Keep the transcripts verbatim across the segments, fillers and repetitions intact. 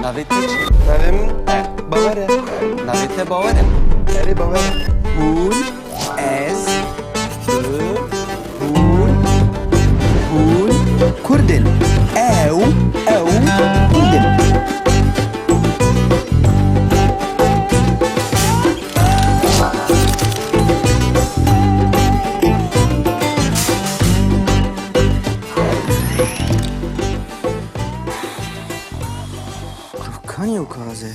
Navê te çi? Navê min E. Bawer e. Navê te Bawer e? Erê, Bawer e. Hûn, ez, tu, hûn, hûn Kurd in. Ew, ew Kurd in. Kuro, kanî ew kaze?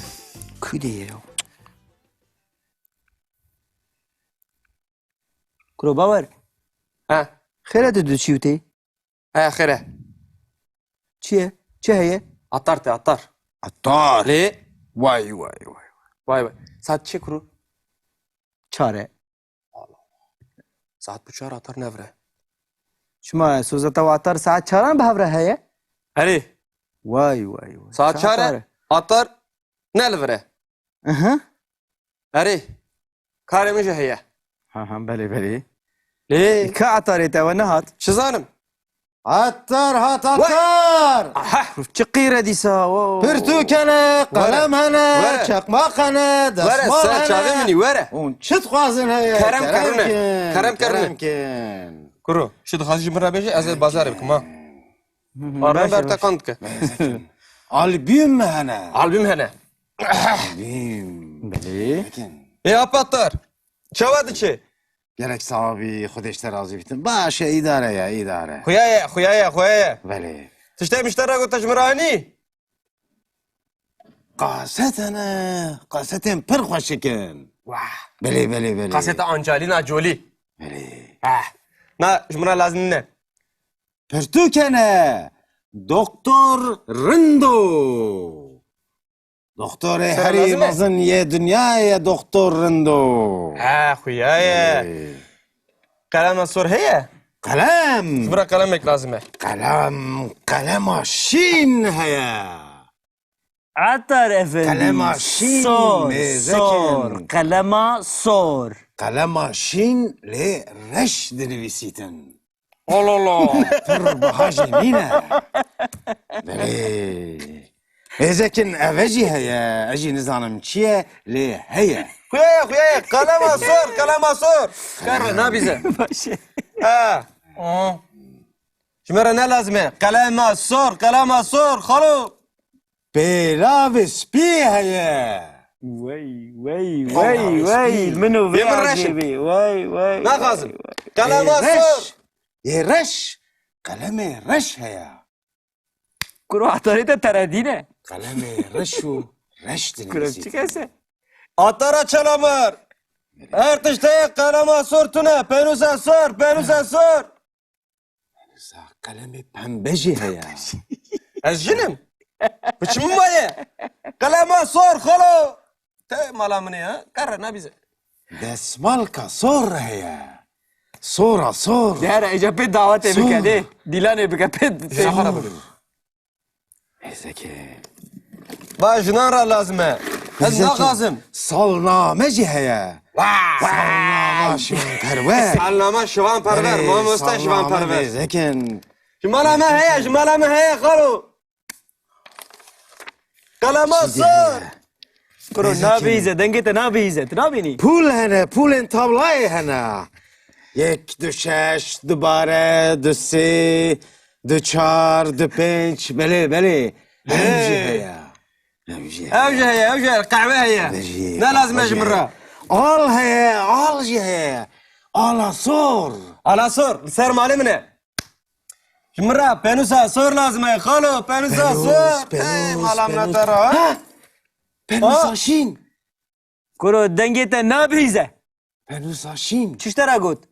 Kû de ye ew? Kuro Bawer. He. Xêr e, tu diçî û tê? He, xêr e. Çi ye? Çi heye? Atar te, atar. Atar? Lê? Vay, vay, vay. Vay, vay. Saet çi kuro? Çar e. Saet bi çar atar nevire. Çima, sozeta we atar saet çaran bi hev re heye? Erê. Vay, vay, vay. Saet çar e, atar ne li vir e. Aha. Erê. Karê min jî heye. Ha, ha, belê, belê. Lê. Ka atarê te we nehat? Çi zanim? Atar hat, atar! Aha! Çi qîr e dîsa, wo. Pirtûk hene, qelem hene, çeqmaq hene, desmal hene. Were, ser çavê min î, were. Hûn çi dixwazin heye? Kerem kerine. Kerem kerine. Kerem kin. Kuro, çi dixwazî ji min re bêje, ez ê bazarê bikim, ha. Hı hı, arna ber teqan dike. Albüm mü hene? Albüm hene. Albüm. Belê. Ê Apatar, çawa diçe? Gerek sawa bî, Xwedê ji te razî bitin. Baş e, îdare ye, îdare. Xuya ye, xuya ye, xuya ye. Belê. Tiştê min ji te re got, te ji min re anî? Kaset hene, kasetên pir xweşik in. Wah. Belê, belê, belê. Kaseta Angelina Jolie. Belê. Ah, na ji min re lazim nîne. Pirtûk hene, Doktor Rindo. Doktorê herî mezin yê dinyayê ye, Doktor Rindo. Ha, xuya ye. Ê. Qelema sor heye? Qelem. Ji min re qelemek lazim e. Qelem, qelema şîn heye. Atar efendî. Qelema şîn, sor, mêzekin. Sor, qelema sor. Qelema şîn lê reş dinivîsîtin. Allah Allah. Pir biha jî nîne. Belê. Êzekin eve jî heye, ez jî nizanim çi ye, lê heye. Xuya ye, xuya ye. Qelema sor, qelema sor. Kare nabîze. Baş e. Ha. Aha. Ji me re ne lazim e. Qelema sor, qelema sor, xalo. Pêlavê spî heye. Wey, wey, wey, wey. Min û vê acêbî. Wey, wey. Naxwazim. Qelema sor. Yê reş. Qelemê reş heye. Kuro, atarê te teredî ne. Qelemê reş û reş dinivîsî. Kuro, çi kes e? Atara Çalamer. Her tişt heye, qelema sor tune. Pênûsa sor, pênûsa sor. Sa qelemê pembe jî heye. Ez jin im. Bi çi min maye? Qelema sor, xalo. Te mala min e, ha? Kare nabîze. Desmalka sor heye. Sora sor. Dêre, êca pê dawetê bike, dê. Dîlanê bike pê. Sor. Êzekê. Va jinan re lazim e. Ez naxwazim. Salname jî heye. Vay! Salnama Şivan Perwer. Salnama Şivan Perwer, mamoste Şivan Perwer. Êzekin. Ji mala me heye, ji mala me heye, xalo. Qelema sor. Kuro, nabihîze, dengê te nabihîze, tu nabînî? Pûl hene, pûlên tavlayê hene. Yek, du şeş, du bare, du sê, du çar, du pênc, belê, belê. Ev jî heye. Ev jî heye. Ev jî heye, ev jî heye. Qehwe heye. Ne lazim e ji min re? Al heye, al jî heye. Ala sor. Ala sor, li ser malê min e. Ji min re pênûsa sor lazim e, xalo, pênûsa sor. Pênûs, pênûs, pênûs. Ey, mala min e te re, ha? Ha! Pênûsa şîn. Kuro, dengê te nabihîze. Pênûsa şîn. Çi ji te re got?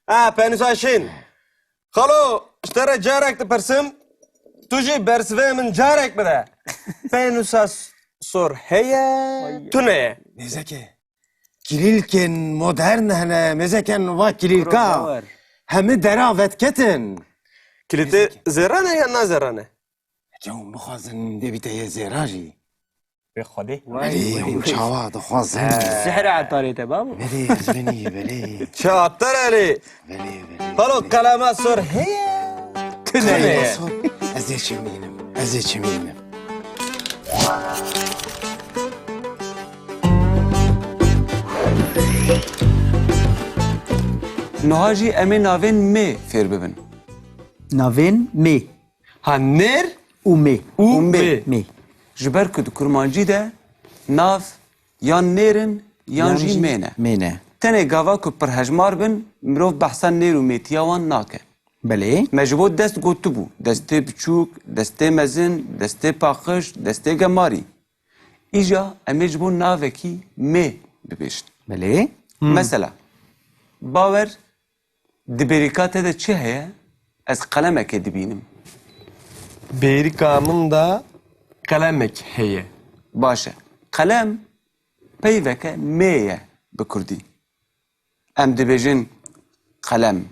Ha, pênûsa şîn. Xalo, ji te re carek dipirsim, tu jî bersivê min carek bide. Pênûsa s-, sor heye, tune ye. Nêzeke. Kilîlkên modern hene, mêzeken va kilîlka. Kuro, bawer. Hemî dera vetketin. Kilîtê zêran e ya na zêran e? Heke hûn bixwazin, dê bîte yê zêra jî. Wê Xwedê. Vay, vay, vay. Erê, hûn çawa dixwazin? Sihr e etarê te, babo. Belê, ez binî, belê. Çi atar erê? Belê, belê. Xalo, qelema sor heye? Tune ye. Qelema sor. Ez ê çimînim, ez ê çimînim. Niha jî em ê navên mê fêr bibin. Navên mê. Ha, nêr û mê. Û mê. Mê. Ji ber ku di kurmancî de nav yan nêr in yan jî mê ne. Mê ne. Tenê gava ku pirhejmar bin, mirov behsa nêr û mêtiya wan nake. Belê. Me ji bo dest gotibû, destê biçûk, destê mezin, destê paqij, destê gemarî. Îja em ê ji bo navekî mê bibêjin. Belê. Hmm. Mesela, Bawer, di bêrîka te de çi heye? Ez qelemekê dibînim. Bêrîka min de qelemek heye. Baş e. Qelem peyveke mê ye bi kurdî. Em dibêjin qelem.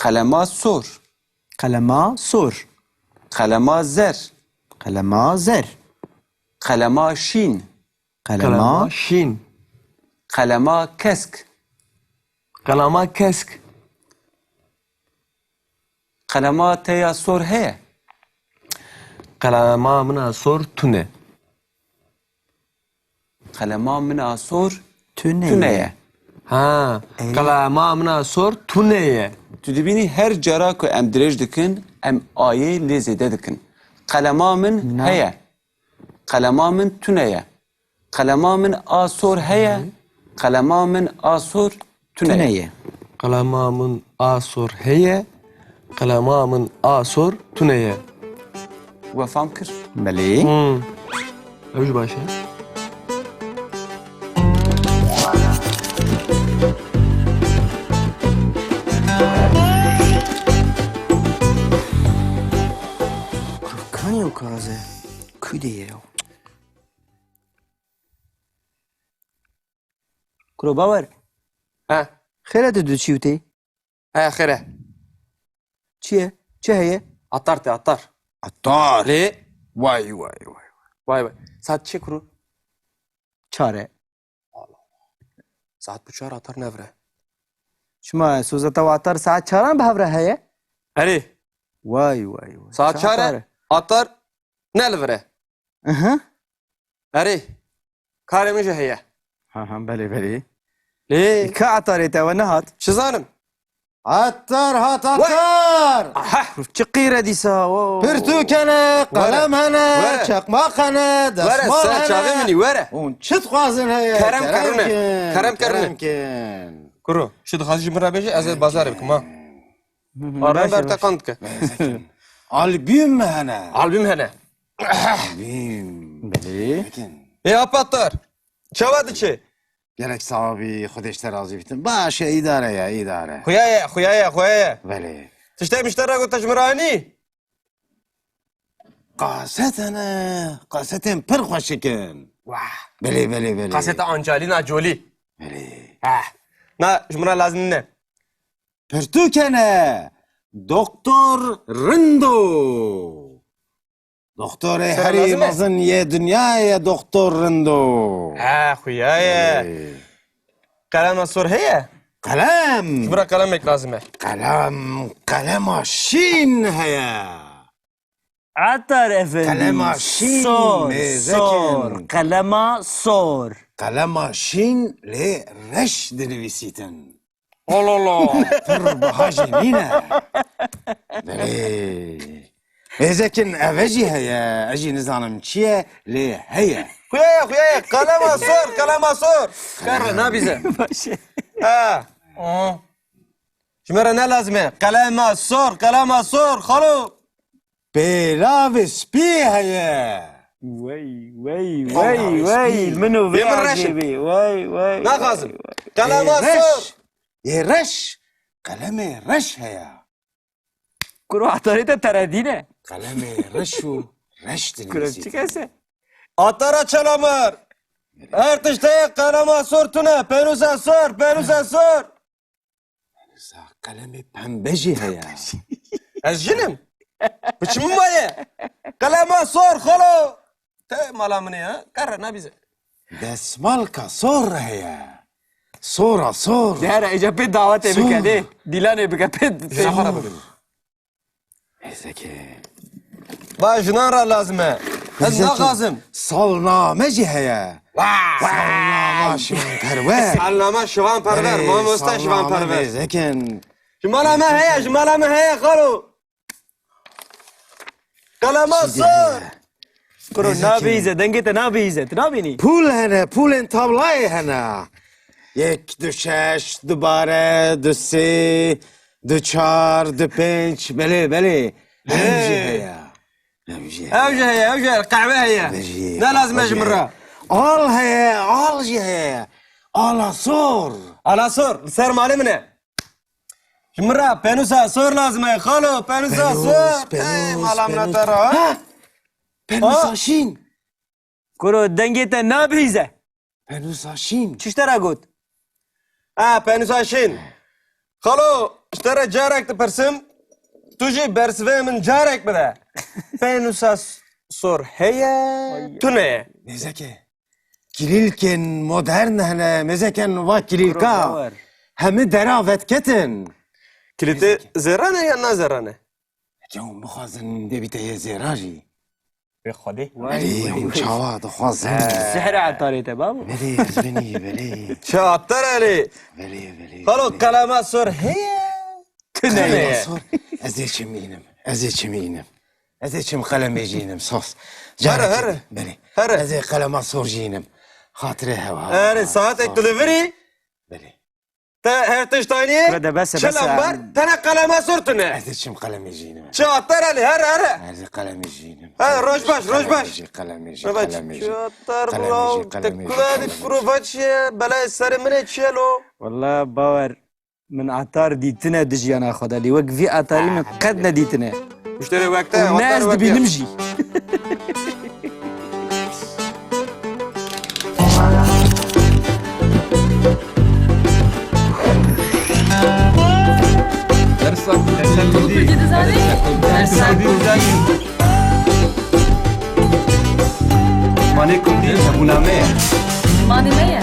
Qelema sor. Qelema sor. Qelema zer. Qelema zer. Qelema şîn. Qelema şîn. Qelema kesk. Qelema kesk. Qelema te ya sor heye? Qelema min a sor tune. Qelema min a sor tune ye. Ha, qelema min a sor tune ye. Tu dibînî her cara ku em dirêj dikin, em ayê lê zêde dikin. Qelema min heye. Qelema min tune ye. Qelema min a sor heye. Qelema min a sor tune ye. Qelema min a sor heye. Qelema min a sor tune ye. We fam kir? Belê. Hmm. Ew jî baş e. Kanî o kaze. Kudê ye o. Kuro Bawer. He. Xêr e, tu diçî û tê? He, xêr e. Çi ye? Çi heye? Atar te, atar. Atar? Lê? Vay, vay, vay. Vay, vay. Saet çi kuro? Çar e. Saet bi çar atar nevire. Çima, soza te atar saet çaran bi hev re heye? Erê. Vay, vay, vay. Saet çar e, atar ne li vir e. Aha. Erê. Karê min jî heye. Ha, ha, belê, belê. Lê. Ka atarê te we nehat? Çi zanim? Atar hat, atar! Aha! Çi qîr e dîsa, o. Pirtûk hene, qelem hene, çakmak hene, desmal hene. Were, ser çavê min î, were. Hûn çi dixwazin heye? Kerem kerem kin. Kerem kerem kin. Kuro, çi dixwazî ji min re bêje, ez ê bazarê bikim, ha. Hı hı, arran ber te qand dike. Albüm hene. Albüm hene. Albüm. Belê. Ê Apatar, çawa diçe? Gelek sax bî, Xwedê ji te razî bîtin. Baş e, îdare ye, îdare. Xuya ye, xuya ye, xuya ye. Belê. Tiştê mişte re gote ji min re anî? Kaset hene, kasetên pir xweşik in. Wah. Belê, belê, belê. Kaseta Angelina Jolie. Belê. Heh. Na, ji min re lazim nîne. Pirtûk hene. Doktor Rindo. Doktorê herî mezin yê dinyayê ye, Doktor Rindo. Ha, xuya ye. Ê. Qelema sor heye? Qelem. Ji min re qelemek lazim e. Qelem, qelema şîn heye. Atar efendî. Qelema şîn, sor, mêzekin. Sor, qelema sor. Qelema şîn lê reş dinivîsîtin. Allah Allah. Pir biha jî nîne. Belê. Mêzekin eve jî heye, ez jî nizanim çi ye, lê heye. Xuya ye, xuya ye. Qelema sor, qelema sor. Kerre nabîze. Baş e. Ha. Aha. Ji me re ne lazim e. Qelema sor, qelema sor, xalo. Pêlavê spî heye. Wey, wey, wey, wey. Min û vê min reş e. Wey, wey. Naxwazim. Qelema sor. Yê reş. Qelemê reş heye. Kuro atarê te teredî ne. Qelemê reş û reş dinivîsî. Kuro çi kes e? Atara Çalamar. Her tiştê qelema sor tune. Pênûsa sor, pênûsa sor. Sa qelemê pembe jî heye. Ez jin im. Bi çi min maye? Qelema sor, xalo. Te mala min e, ha? Kerre nabîze. Desmalka sor heye. Sora sor. De here, êca pê dawetê bike, de. Dîlanê bike pê. Zahara bibin. Hêzekê. Va jinan re lazim e. Ez naxwazim. Salname jî heye. Salnama Şivan Perwer. Salnama Şivan Perwer, Erê, mamoste Şivan salname Perwer. Mêzekin. Ji mala me heye, ji mala me heye, xalo. Qelema sor. Kuro, nabihîze, dengê te nabihîze, tu nabînî? Pûl hene, pûlên tablayê hene. Yek, du şeş, du bare, du sê, du çar, du pênc, belê, belê. Ev jî heye. Ev jî heye. Ev jî heye, ev jî heye. Qehwe heye. Ev jî heye. Ne lazim e ji min re? Al heye, al jî heye. Ala sor. Ala sor, li ser malê min e. Ji min re penûsa sor lazim e, xalo, penûsa sor. Penûs, penûs, mala min penûs. Te re, ha? Ha! Penûsa şîn. Kuro, dengê te nabihîze. Penûsa şîn. Çi ji te re got? Ha, penûsa şîn. Xalo, ji te re carek dipirsim, tu jî bersivê min carek bide. Penûsa s-, sor heye, tune ye. Mêzeke. Kilîlkên modern hene, mêzeken va kilîlka. Kuro, bawer. Hemî dera vedketin. Kilîtê zêran e yan na zêran e? Heke hûn bixwazin dê bîte yê zêra jî. Wê Xwedê. Belê, hûn çawa dixwazin? Sihr e etarê te, babo. Belê, ez binî, belê. Çi atar e lê? Belê, belê, belê. Xalo, qelema sor heye? Tune ye. Qelema sor. Ez ê çimînim. Ez ê çimînim. Ez ê çim qelemê jî înim, sos. Here, here. Belê. Here. Ez ê qelema sor jî înim. Xatirê hewa. Here, saetek tu li vir î? Belê. Te her tişt aynî ye? Kure de bes e, bes e. Çi lambar? Tene qelema sor tune. Ez ê çim qelemê jî înim. Çi atar e lê? Here, here. Ez ê qelemê jî înim. He, roj baş, roj baş. Qelemê jî, qelemê jî, qelemê jî. Çi atar bro? Te kula di prova çi ye? Belayê serê min ê çi ye lo? Walla bawer. Min atar dîtine di jiyana xwe de, lê wek vî atarî min qet nedîtine. Muşterê wek te, û ne ez dibînim jî. Dersa, dersa Kurdî. Kurdî dizanî? Dersa Kurdî. Manê Kurdî hebûna me ye. Manê me ye.